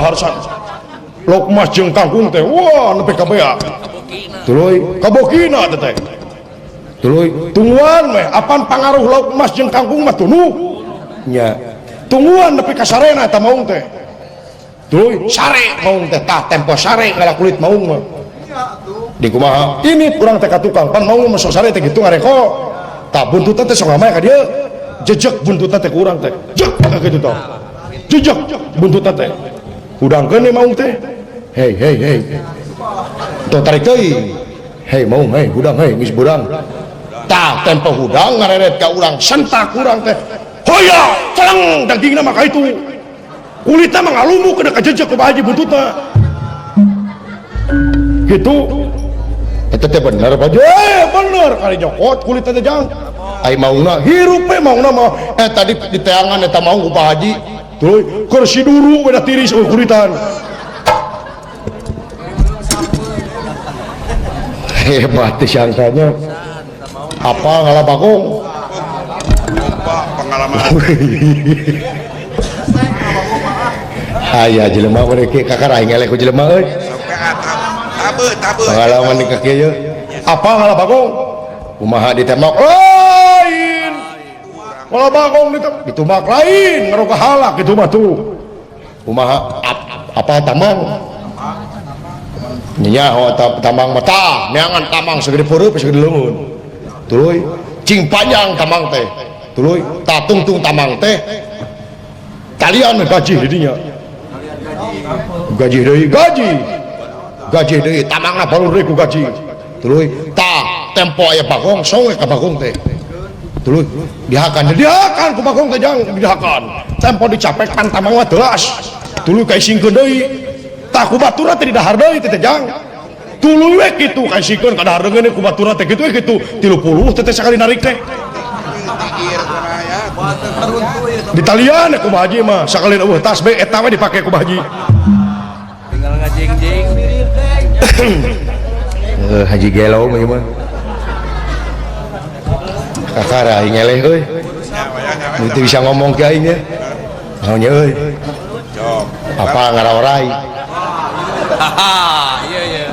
Dahar lauk mas jeung kangkung teh wah nepi ka beak tuluy kabokina teh teh tuluy tungguan we apan pangaruh lauk mas jeung kangkung mah tunuh nya tungguan nepi ka sarena eta maung teh tuluy sare maung teh tah tempo sare ngala kulit maung mah di kumaha ini kurang teh ka tukang pan maung mah sok sare teh kitu ngareko tah buntutna teh sok ngamaya ka dieu jejek buntutna teh ku urang teh jek kitu tah jejek buntutna teh hudangkeun maung teh hei hei hei tuh tarik teuing hei maung hei hudang hei geus beurang tah tempo hudang ngareret ka urang sentak urang teh hoya celeng dagingna mah ka itu kulitna mah ngalumuk kana kajejek ku Pak Haji buntutna gitu eta teh bener Pak Haji bener kali nyokot kulitna teh jang ai maungna hirup we maungna mah tadi di teangan eta maung ku Pak Haji tuluy keur siduru we da tiris kulitan hebat teh sangkanya apa ngalah bagong pengalaman aya jelema mereka kakak aing eleh ku jelema euy pengalaman di kaki ieu apa ngalah bagong kumaha ditembak lain ngalah bagong ditumbak lain ngaroga halak kitu mah tuh kumaha apa tamang nyaho tamang mah tah neangan tamang segede peureub segede leungeun tuluy cing panjang tamang teh tuluy tah tungtung tamang teh talian gaji di dinya gaji deui gaji gaji deui tamangna balur deui ku gaji tuluy tah tempo aya bagong songe ka bagong teh tuluy dihakan dihakan ku bagong teh jang dihakan tempo dicapek pan tamang mah teuas tuluy kaisingkeun deui tah ku baturna teh didahar deui teh jang tuluy we kitu kaisingkeun ka dahar deungeun ku baturna teh kitu we kitu 30 teh sakali narik teh di talian ku Pak Haji mah sakali eueuh tas be eta we dipake ku Pak Haji tinggal ngajing-jing Haji gelo mah ieu mah kakara aing eleh euy teu bisa ngomong ke aing nya naon nya euy apa ngaraorai iya iya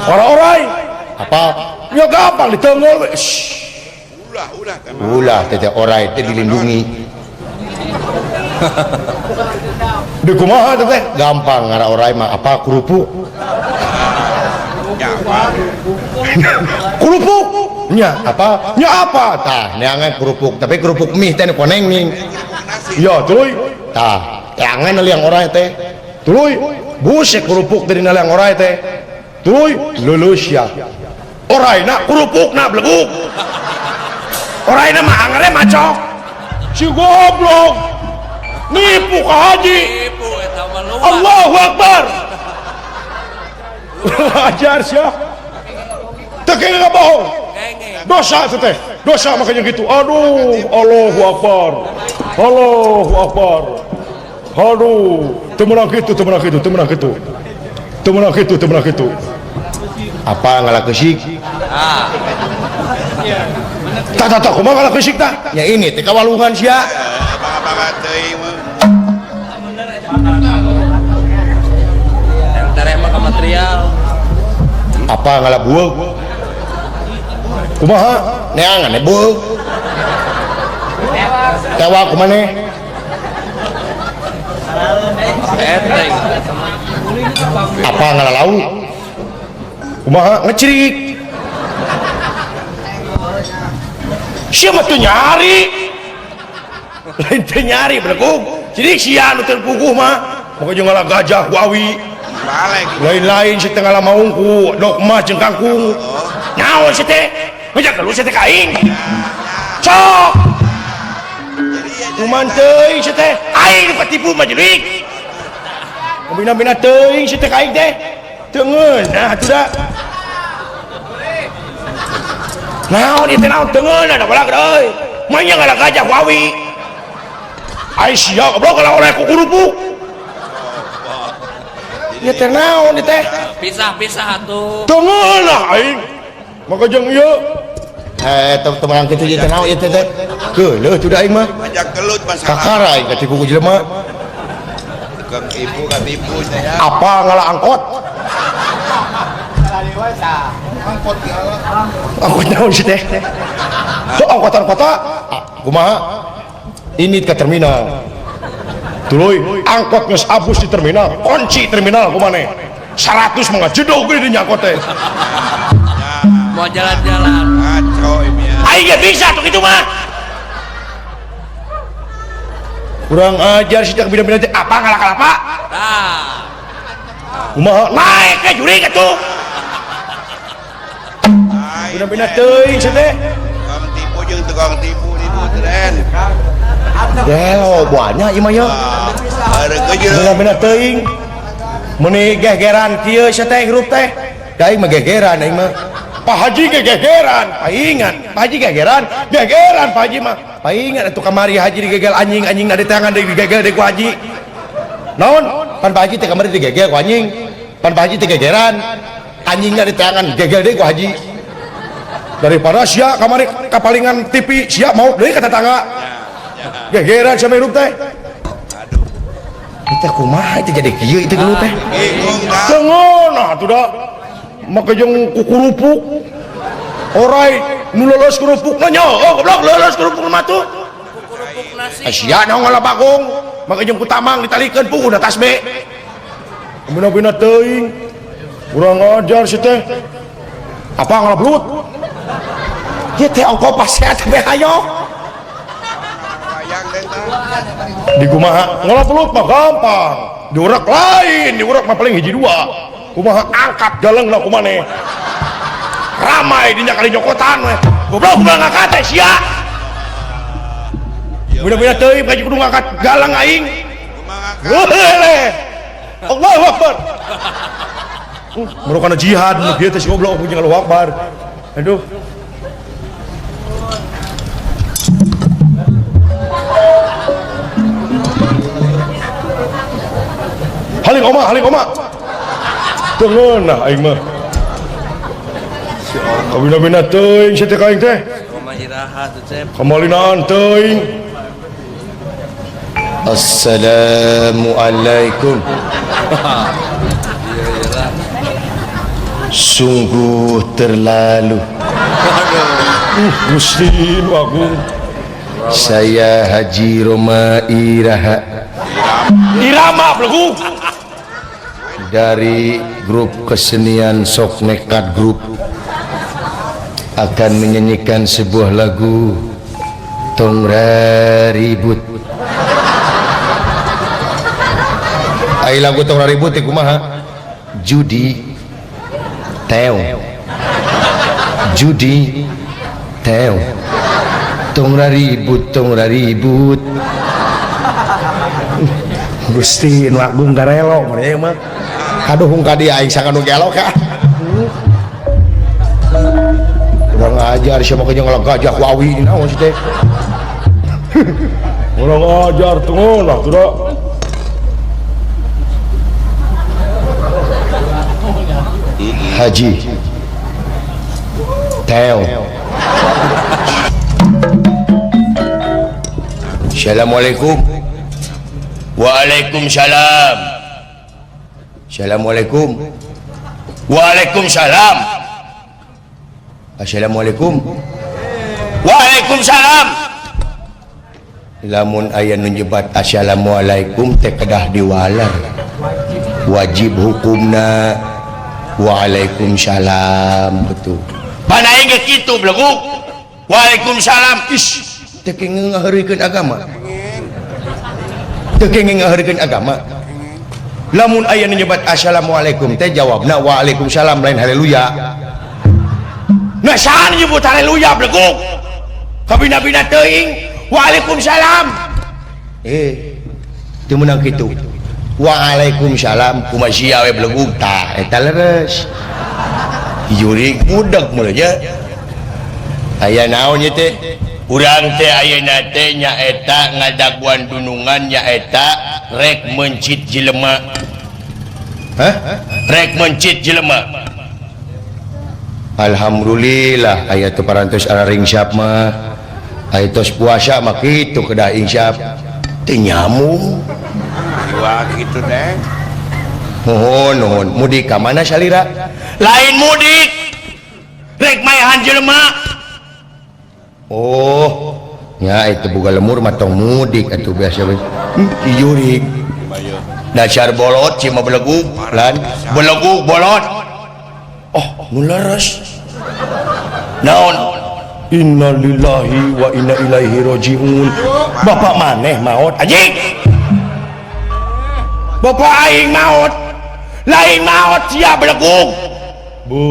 ora-orai apa ya gampang ditenggol we ulah teh orai teh dilindungi di kumaha teh gampang ngaraorai mah apa kerupuk kerupuk nya apa nya apa tah neangan kerupuk tapi kerupuk mie teh koneng ning ya tuluy tah teangan liang orai teh tuluy buset kerupuk dari liang orai teh tuluy lulus ya oraina kerupukna beleguk oraina mah angere macok si goblok nipu ka haji Allahu Akbar ajar sia teu kenging bohong dosa teh dosa makanya gitu aduh Allahu Akbar Allahu Akbar aduh teu meunang kitu teu meunang kitu teu meunang kitu teu meunang kitu teu meunang kitu apa ngalah keusik ah tah tah tah kumaha ngalah keusik tah nya ini teh kawalungan sia bangga teuing mah tereh mah ka material apa ngalah bueuk kumaha neangan we bueuk tewa kumaneh enteng apa ngalah lauk kumaha ngecerik sia mah teu nyari lain teu nyari belegug jadi sia nu teu puguh mah maka jeung ngalah gajah ku awi lain-lain si teh ngalah maung ku dogma jeung kangkung naon si teh ngajak gelut si teh ka aing sok kuman teuing si teh aing nu katipu mah jelik bina-bina teuing si teh ka aing teh teu ngeunah atuh da naon ieu teh naon teu ngeunah da balag euy mah nya ngalah gajah ku awi ai sia goblok ngalah oleh ku kerupuk ieu teh naon ieu teh pisah-pisah atuh teu ngeunah aing maka jeung ieu teu meunang kitu ieu teh naon ieu teh geuleuh tuh da aing mah ajak gelut masalah kakara aing katipu ku jelema Tukang tipu katipu saya. Apa ngalah angkot? Angkot naon sih teh? So angkotan kota? Kumaha? Ini ke terminal. Tuluy angkot geus abus di terminal, kunci terminal kumaha? 100 mah jedog geuning di angkot teh. Mau jalan-jalan. Ngaco ini ya. Aing ge bisa tuh kitu mah. Kurang ajar sih teh bina-bina teh apa ngalah kalapa? Tah. Kumaha? Naik ke jurig atuh. Bina-bina teuing sih teh. Tukang tipu jeung tukang tipu tipu tren. Gelo banyak ieu mah ya. Bina-bina teuing. Meuni gegeran kieu sia teh hirup teh. Da aing mah gegeran aing mah. Pak Haji ge gegeran, paingan. Pak Haji gegeran, gegeran Pak Haji mah. Paingan atuh kamari Haji digegel anjing, anjing na di tangan digegel deui ku Haji. Naon? Pan Pak Haji teh kamari digegel ku anjing. Pan Pak Haji teh gegeran, anjingna di tangan gegel deui ku Haji. Daripada sia kamari kapalingan TV, sia mau deui ka tetangga. Gegeran sampe hirup teh. Aduh. Itu kumaha itu jadi kieu itu dulu teh. Bingung dah. Teu ngeunah atuh da. Make jeung kukurupuk. Orai nu leuleus kerupukna nya, oh goblok leuleus kerupuk mah tuh. Kukurupuk nasi. Sia naon ngalah bagong, make jeung ku tamang ditalikeun puguh da tasbe. Bina-bina teuing. Kurang ajar si teh. Apa ngalah belut? Ieu teh ongko paseat teh hayo. Di kumaha ngalah belut mah gampang. Diurek lain, diurek mah paling hiji dua. Kumaha angkat galengna kumaneh. Ramai dinya kali nyokotan we. Goblok kumaha ngangkat teh sia. Bina-bina teuing gaji kudu ngangkat galang aing. Kumaha Allahu Akbar. Merupakan jihad nu kieu teh si goblok jeung Allahu Akbar. Aduh. Haling oma, haling oma. Teu ngeunah aing mah. Kabina-bina teuing sia teh ka aing teh. Oma iraha tuh Cep. Kamalinaan teuing. Assalamualaikum. Sungguh terlalu. Gusti Agung. Saya Haji Rhoma Iraha. Irama belegu. Dari grup kesenian Sok Nekat Group akan menyanyikan sebuah lagu Tong Raribut. Ai lagu Tong Raribut teh kumaha? Judi teo. Judi teo. Tong raribut, tong raribut. Gusti nu agung garelo mah ieu mah. Kaduhung ka dia aing sakanu gelo ka. Urang ajar sia mah jeung gajah ku awi naon sih teh. Urang ajar teu ngeunah tuh da. Haji Teo. Assalamualaikum. Waalaikumsalam. Assalamualaikum. Waalaikumsalam. Assalamualaikum. Waalaikumsalam. Lamun aya nu nyebat assalamualaikum teh kedah diwaler. Wajib hukumna. Waalaikumsalam betul. Pan aing ge kitu beleguk. Waalaikumsalam. Ish, teu kenging ngaheureukeun agama. Teu kenging ngaheureukeun agama. Lamun aya nu nyebat assalamualaikum teh jawabna waalaikumsalam lain haleluya. Nah saha nyebut haleluya beleguk? Kabina-bina teuing waalaikumsalam. Teu meunang kitu. Waalaikumsalam kumaha sia we beleguk tah eta leres. Jurig budak mulanya. Aya naon ieu teh? Urang teh ayeuna teh nyaeta ngadaguan dunungan nyaeta rek mencit jelema. Hah? Rek mencit jelema. Alhamdulillah aya teu parantos araringsyap mah. Aya tos puasa mah kitu kedah insyaf. Teu nyamung. Jiwa gitu deh. Nuhun nuhun mudik ka mana salira? Lain mudik. Rek maehan jelema. Oh, nya itu boga lemur mah tong mudik atuh biasa we. Jurig. Dasar bolot cima beleguk lan beleguk bolot. Oh, nu leres. Naon? Innalillahi wa inna ilaihi rajiun. Bapak maneh maot anjing. Bapak aing maot. Lain maot sia beleguk. Bu,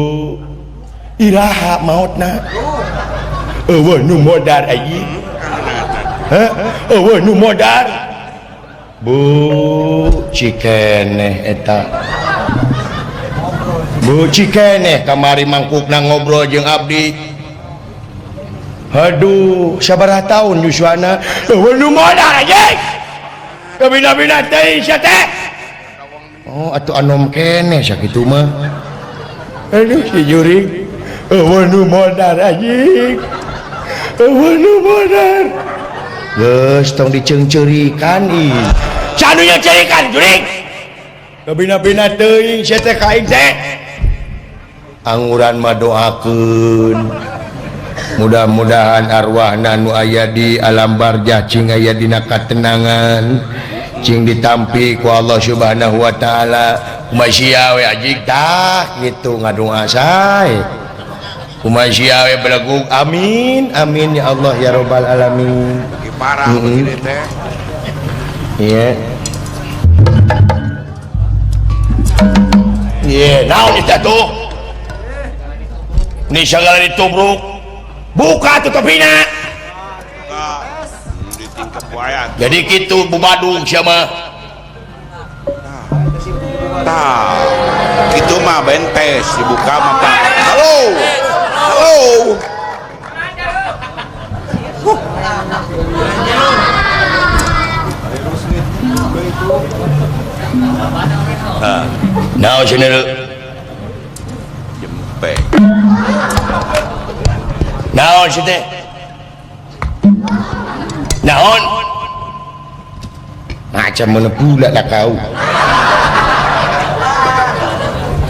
iraha maotna? Eueuh nu modar anjing. Heh, eueuh nu modar. Bu, cikeneh eta. Bu cikeneh kamari mangkukna ngobrol jeung abdi. Aduh, sabaraha taun yuswana? Eueuh nu modar anjing. Kabina-bina teh sia teh. Oh, atuh anom keneh sakitu mah. Aduh si jurig. Eueuh nu modar anjing. Eueuh nu modar. Geus tong diceungceurikan ih. Sanu nyeungceurikan jurig. Kabina-bina teuing sia teh ka aing teh. Anguran mah doakeun. Mudah-mudahan arwahna nu aya di alam barjah cing aya dina katenangan, cing ditampi ku Allah Subhanahu wa taala. Kumaha sia we anjing tah kitu ngadoa sae. Kumaha sia we belegug amin amin ya Allah ya rabbal alamin. Parah begini teh. Iya. Iya, naon eta tuh? Ni sagala ditubruk. Buka tutupina. Jadi gitu bubadung siapa? Tah, gitu mah bentes dibuka mah. Halo, halo. Nah, sini jempe. Naon sih teh? Naon? Macam mana pula lah kau?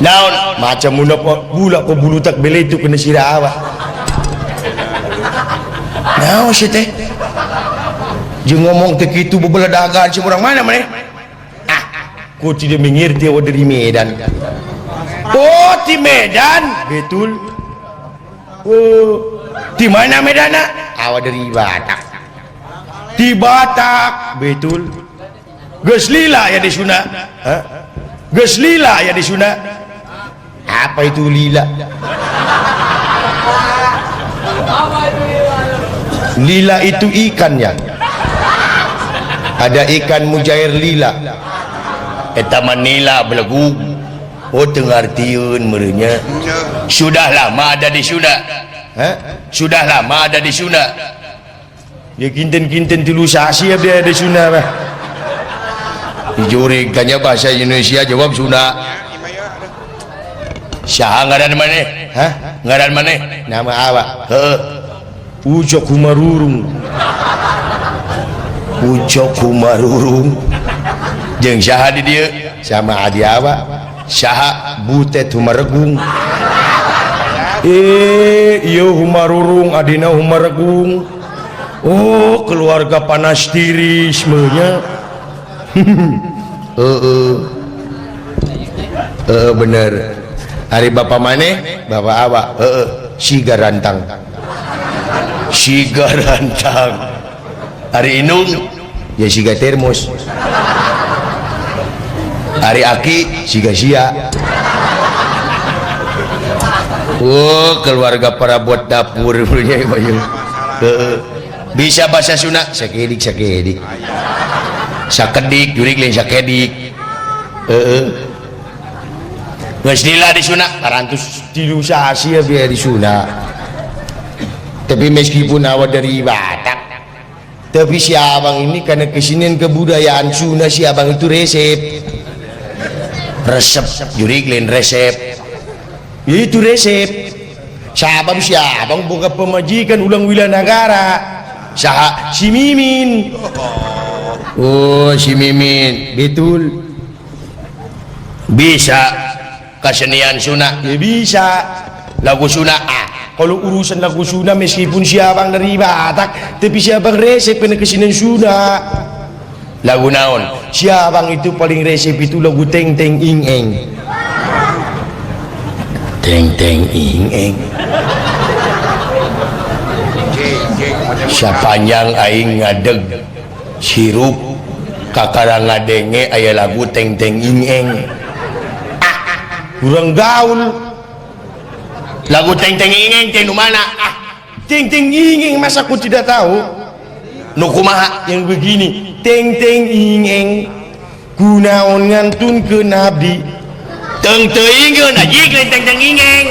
Naon? Macam mana pula kau bulu tak bele itu kena sirah awak? Naon sih teh? Jeung ngomong teh kitu bebeledagan si orang mana maneh? Ah, kau tidak mengerti awak dari Medan. Oh, di Medan, betul. Oh, di mana Medana? Awak dari Batak. Di Batak, betul. Geus lila ya di Sunda. Hah? Geus lila ya di Sunda. Apa itu lila? Lila itu ikan ya. Ada ikan mujair lila. Eta mah nila belegug. Oh, teu ngartieun meureunnya. Sudah lama ada di Sunda. Hah? Sudah lama ada di Sunda. Ya kinten-kinten tilu sasi abdi ada di Sunda mah. Dijurig tanya bahasa Indonesia jawab Sunda. Saha ngaran maneh? Hah? Ngaran maneh? Nama awak. Heeh. Ucok Humarurung. Ucok Humarurung. Jeung saha di dieu? Sama adi awak. Saha Butet Humaregung. Ieu Humarurung adina Humaregung. Oh, keluarga panas tiris meunya. Heeh. Heeh bener. Ari bapa maneh? Bapak awak. Heeh, siga rantang. Siga rantang. Ari indung ya siga termos. Ari aki siga sia. Oh, keluarga parabot dapur punya. Bisa bahasa Sunda sakedik sakedik. Sakedik jurig lain sakedik. Heeh. Geus lila di Sunda parantos tilu sasi biar di Sunda. Tapi meskipun awak dari Batak, tapi si abang ini karena kesinian kebudayaan Sunda, si abang itu resep. Resep jurig lain resep. Itu resep. Sabab si abang boga pemajikan ulang wilanagara. Saha si Mimin. Oh si Mimin betul bisa kesenian Sunda ya bisa lagu Sunda. Ah, kalau urusan lagu Sunda meskipun si abang dari Batak tapi si abang resep kena kesenian Sunda. Lagu naon? Si abang itu paling resep itu lagu teng teng ing eng. Teng teng ing eng. Sapanjang aing ngadeg sirup kakara ngadenge aya lagu teng teng ing eng. Ah, kurang gaul. Lagu teng teng ing eng teh nu mana? Ah, teng teng ing eng masa aku tidak tahu? Nu kumaha? Yang begini, teng teng ing eng kunaon ngantun ke nabi. Teng teuingeun anjing lain teng teng ing eng.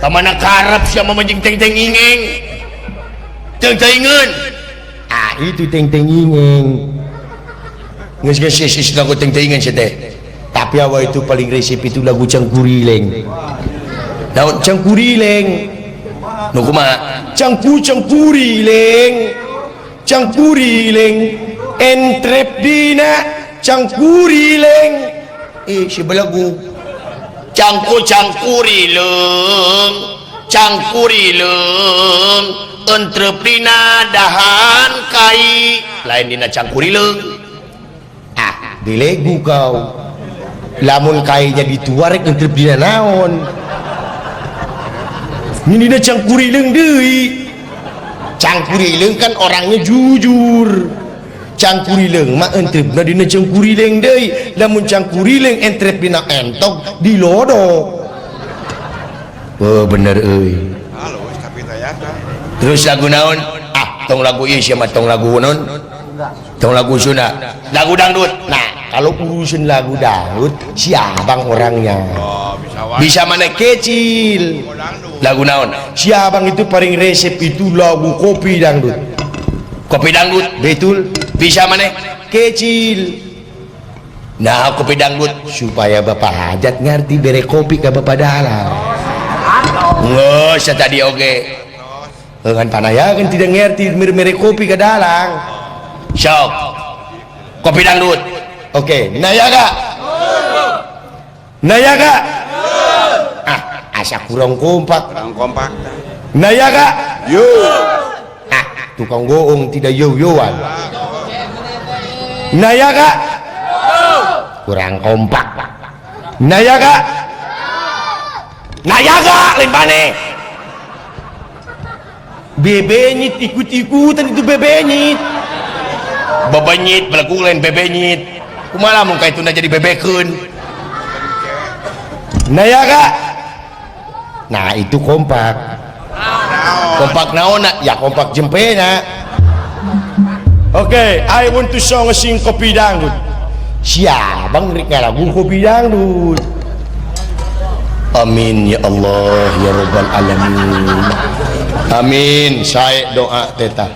Ka mana karep sia mah jeung teng teng ing eng. Teng teuingeun. Ah, itu teng teng ing eng. Geus geus geus lagu teng teuingeun sia teh. Tapi awak itu paling resep itu lagu Cangkurileng. Daun Cangkurileng. Nu kumaha? Cangku cangkurileng. Cangkurileng entrep dina cangkurileng. Eh si belagu. Cangku cangkurileng. Cangkurileng entrep dina dahan kai. Lain dina cangkurileng. Ah, dilegu kau. Lamun kainya dituarek entrep dina naon? Ini dina cangkurileng deui. Cangkurileng kan orangnya jujur. Cangkurileng mah entrepna dina cangkurileng deui. Lamun cangkurileng entrep dina entok dilodok. Oh bener euy. Terus lagu naon? Ah, tong lagu ieu sia mah tong lagu naon? Tong lagu Sunda. Lagu dangdut. Nah, kalau urusan lagu dangdut si abang orangnya. Bisa mana kecil. Lagu naon? Si abang itu paling resep itu lagu kopi dangdut. Kopi dangdut, betul. Bisa mana? Kecil. Nah, kopi dangdut supaya bapak hajat ngerti bere kopi ke bapak dalam. Nggak, saya tadi oke. Dengan panaya kan tidak ngerti mere kopi ke dalang. Sok. Kopi dangdut. Oke, naya gak? Naya gak? Ah, asa kurang kompak. Kurang kompak. Naya gak? Yo. Ah, tukang goong tidak yo-yoan. Naya gak? Kurang kompak. Naya gak? Naya gak? Limpane. Bebenyit ikut-ikutan itu bebenyit. Bebenyit belagu lain bebenyit. Kumaha mun ka ituna jadi bebekeun. Naya gak? Nah itu kompak. Kompak naon? Ya kompak jempena. Oke, I want to song sing kopi dangdut. Siapa rek ngalagu kopi dangdut? Amin ya Allah ya Rabbal alamin. Amin. Saya doa teta.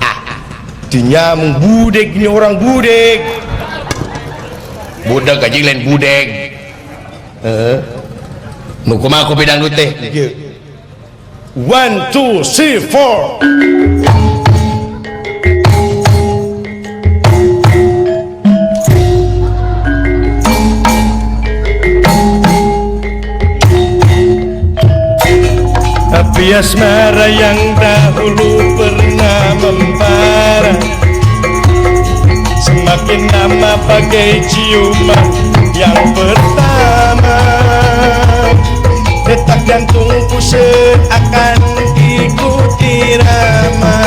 Ah, dinyamung budek ini orang budek. Budek aja lain budek. Heeh. Nu kumaha kopi dangdut teh? 1 2 3 4. Api asmara yang dahulu pernah membara, semakin lama bagai ciuman yang pertama. Detak jantungku seakan ikut irama,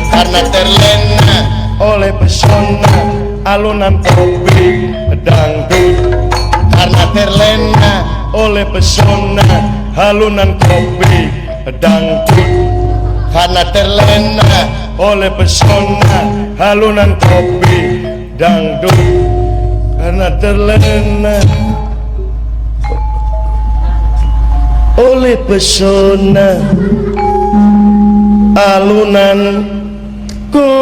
karena terlena oleh pesona alunan kopi dangdut. Karena terlena oleh pesona halunan kopi dangdut. Karena terlena oleh pesona halunan kopi dangdut. Karena terlena oleh pesona alunan kopi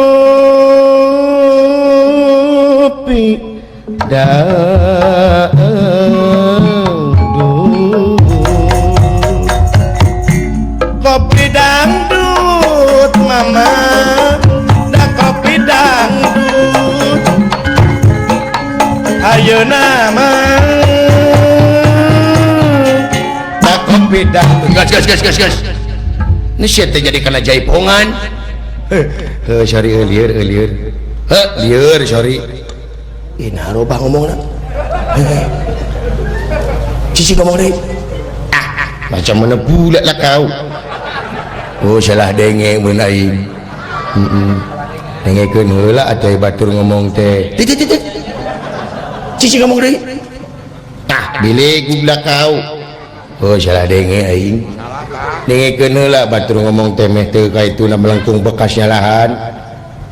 dangdut. Kopi dangdut mama dangdut ayeuna mah tak kopi dangdut. Gas gas gas gas gas. Ini sia teh jadi kana jaipongan. Heh, sorry, lieur lieur. Heh, lieur, sorry. Ih, nah robah ngomongna. Cici ngomong deui. Macam mana pula lah kau. Oh, salah denge mun aing. Heeh. Dengekeun heula atuh batur ngomong teh. Titik titik. Cici ngomong deui. Tah, bilik gubla kau. Oh, salah denge aing. Dengekeun heula batur ngomong teh meh teu ka ituna melengkung bekas nyalahan.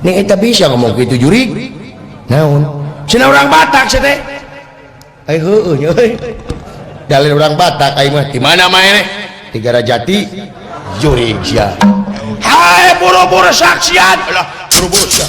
Ning eta bisa ngomong kitu jurig. Naon? Cenah urang Batak sia teh. Ai heueuh nya euy. Dalil urang Batak aing mah di mana maene? Di Garajati jurig sia. Hai buru-buru saksian. Alah, buru-buru sia.